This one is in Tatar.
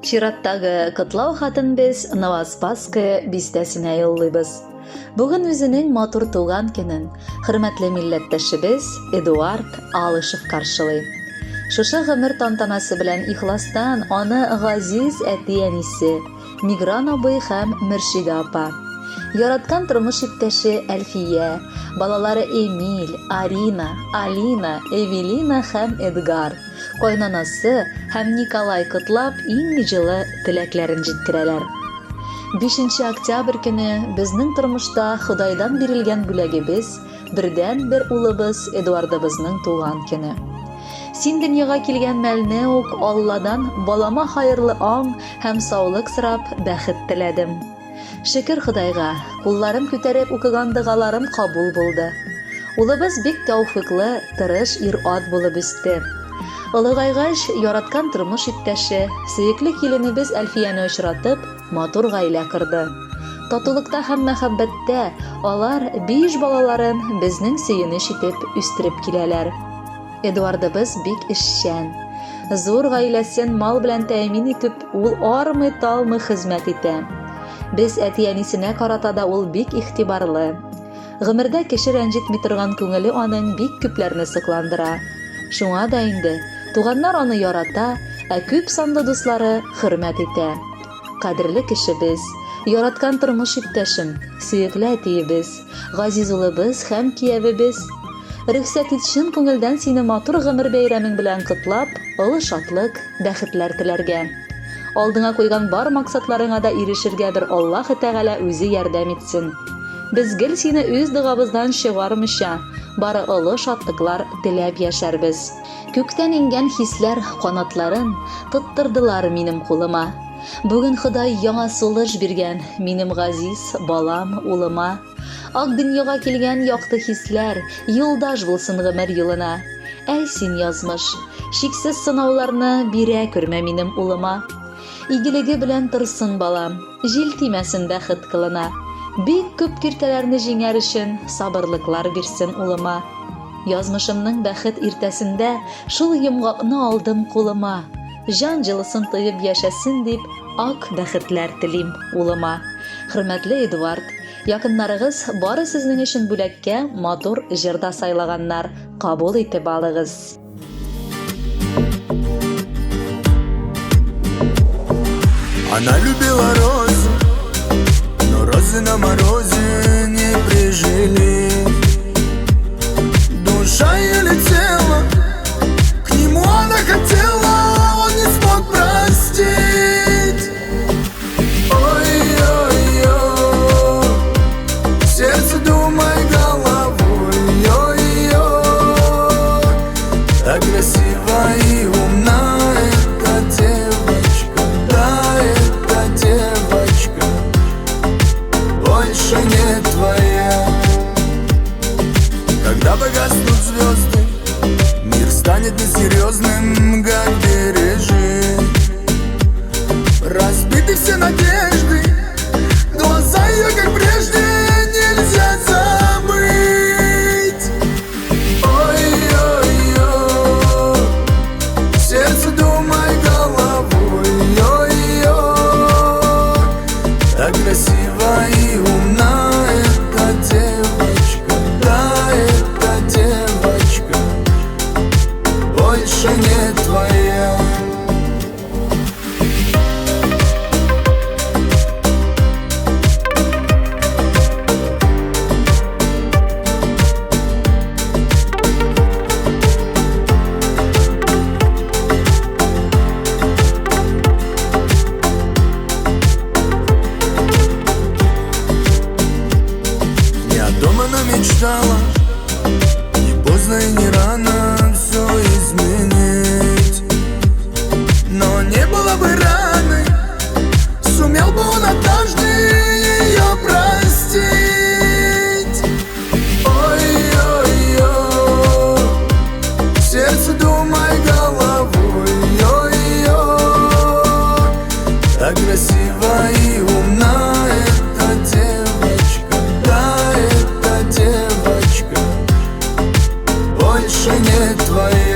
Чираттагы котлау хатын без Новоспасское бистәсенә юллыйбыз. Бүген үзенең матур туган көнен хөрмәтле милләттәшебез Эдуард Алышев каршылый. Шушы гомер тантанасы белән ихластан аны газиз әти-әнисе, Мигран абый һәм Мөршидә апа, яраткан тормыш иптәше Әлфия, балалары Эмиль, Арина, Алина, Эвелина һәм Эдгар, кайнанасы һәм Николай котлап иң җылы теләкләрен җиткерәләр. 5 октябрь көне безнең тормышта Ходайдан бирелгән бүләгебез, бердәнбер улыбыз Эдуардыбызның туган көне. Син дөньяга килгән мәлне үк Алладан балама хәерле аң һәм саулык сорап, бәхет теләдем. Шөкер Ходайга, кулларым күтәреп укыган догаларым кабул булды. Улыбыз бик тәүфыйклы, тырыш ир-ат булып үсте. Олыгайгач, яраткан тормыш иптәше, сөекле киленебез Әлфияне очратып, матур гаилә корды. Татулыкта һәм мәхәббәттә алар биш балаларын безнең сөенеч итеп үстереп киләләр. Эдуардыбыз бик эшчән. Зур гаиләсен мал белән тәэмин итеп, ул армый-талмый хезмәт итә. Без әти-әнисенә карата да ул бик игътибарлы. Гомердә кеше рәнҗетми торган күңеле аның бик күпләрне сокландыра. Шуңа да инде туганнар аны ярата, ә күп санлы дуслары хөрмәт итә. Кадерле кешебез, яраткан тормыш иптәшем, сөекле әтиебез, газиз улыбыз һәм киявебез! Рөхсәт ит чын күңелдән сине матур гомер бәйрәмең белән котлап, олы шатлык, бәхетләр теләргә. Алдыңа куйган бар максатларыңа да ирешергә бер Аллаһы Тәгалә үзе ярдәм итсен. Без гел сине үз догабыздан чыгармыйча, бары олы шатлыклар теләп яшәрбез. Күктән иңгән хисләр канатларын тоттырдылар минем кулыма. Бүген Ходай яңа сулыш биргән минем газиз балам, улыма. Ак дөньяга килгән якты хисләр юлдаш булсын гомер юлына. Әй син, язмыш, чиксез сынауларны бирә күрмә минем улыма. Игелеге белән торсын балам, җил тимәсен бәхет кылына. Бик күп киртәләрне җиңәр өчен сабырлыклар бирсен улыма. Язмышымның бәхет иртәсендә шул йомгакны алдым кулыма. Җан җылысын тоеп яшәсен дип ак бәхетләр телим улыма. Хөрмәтле Эдуард, якыннарыгыз бары сезнең өчен бүләккә матур җыр да сайлаганнар, кабул итеп алыгыз. Она любила розы, но розы на морозе не прижились. Душа ее летела, к нему она хотела, он не смог простить. Ой-ой-ой, сердце думай головой, ой-ой. Так красиво и умна эта девочка, да, эта девочка больше не твоя. Когда погаснут звезды, мир станет несерьезным, как бережи. Разбиты все надежды, глаза ее, как прежде, нельзя забыть. Ой-ой-ой, сердце думай головой, ой-ой. Так красиво и умна эта девочка, да, эта девочка больше не твоя. Не о том она мечтала, не поздно и не рано все изменить. Но не было бы раны, сумел бы он однажды ее простить. Ой-ой-ой, сердце думай головой, ой-ой. Так красиво и умна эта девочка, да, эта девочка больше не твоя.